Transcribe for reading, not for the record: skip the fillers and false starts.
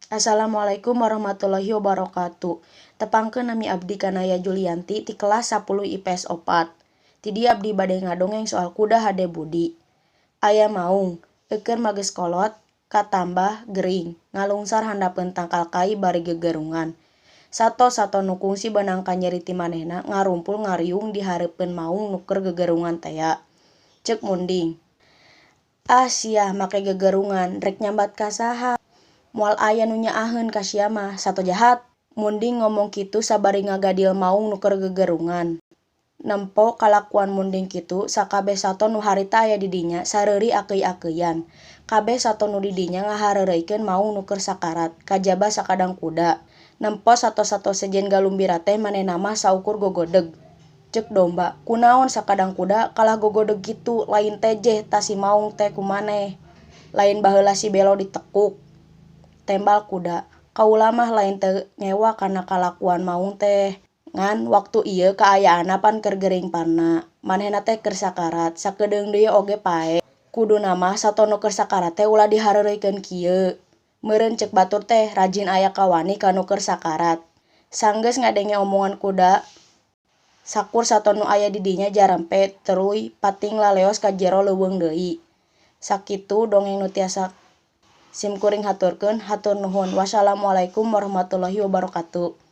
Assalamualaikum warahmatullahi wabarakatuh. Tepangkeun, nami abdi Kanaya Julianti ti kelas 10 IPS 4. Ti dieu abdi bade ngadongeng soal kuda hade budi. Aya maung, eukeur mah geus kolot, katambah gering, ngalungsar handapeun tangkal kai bari gegerungan. Sato-sato nu kungsi beunang kanyeri ti manehna ngarumpul ngariung di hareupeun maung nu keur gegerungan tea. Ceuk munding, "Ah, sia make gegerungan, rek nyambat ka saha? Moal aya nu nyaaheun ka sia mah, sato jahat." Munding ngomong kitu sabari ngagadil maung nu keur gegerungan. Nempo kalakuan munding kitu, sakabeh sato nu harita aya di dinya sareuri akeuy-akeuyan. Kabeh sato nu di dinya ngahareureuykeun maung nu keur sakarat, kajaba sakadang kuda. Nempo sato-sato sejen galumbira teh manehna mah saukur gogodeg. Ceuk domba, "Kunaon sakadang kuda kalah gogodeg kitu, lain tejeh tah si maung teh ku maneh. Lain baheula si belo ditekuk?" Tembal kuda, "Kaula mah lain teu ngewa kana kalakuan maung teh. Ngan waktu ieu kaayaanna pan keur gering parna. Manehna teh keur sakarat, sakedeung deui oge paeh. Kuduna mah sato nu keur sakarat teh ulah dihareureuykeun kieu. Meureun ceuk batur teh rajin aya kawani ka nu keur sakarat." Sanggeus ngadenge omongan kuda, sakur sato nu aya di dinya jarempe tuluy pating laleos ka jero leuweung deui. Sakitu dongeng nu tiasa simkuring haturkeun, hatur nuhun. Wassalamualaikum warahmatullahi wabarakatuh.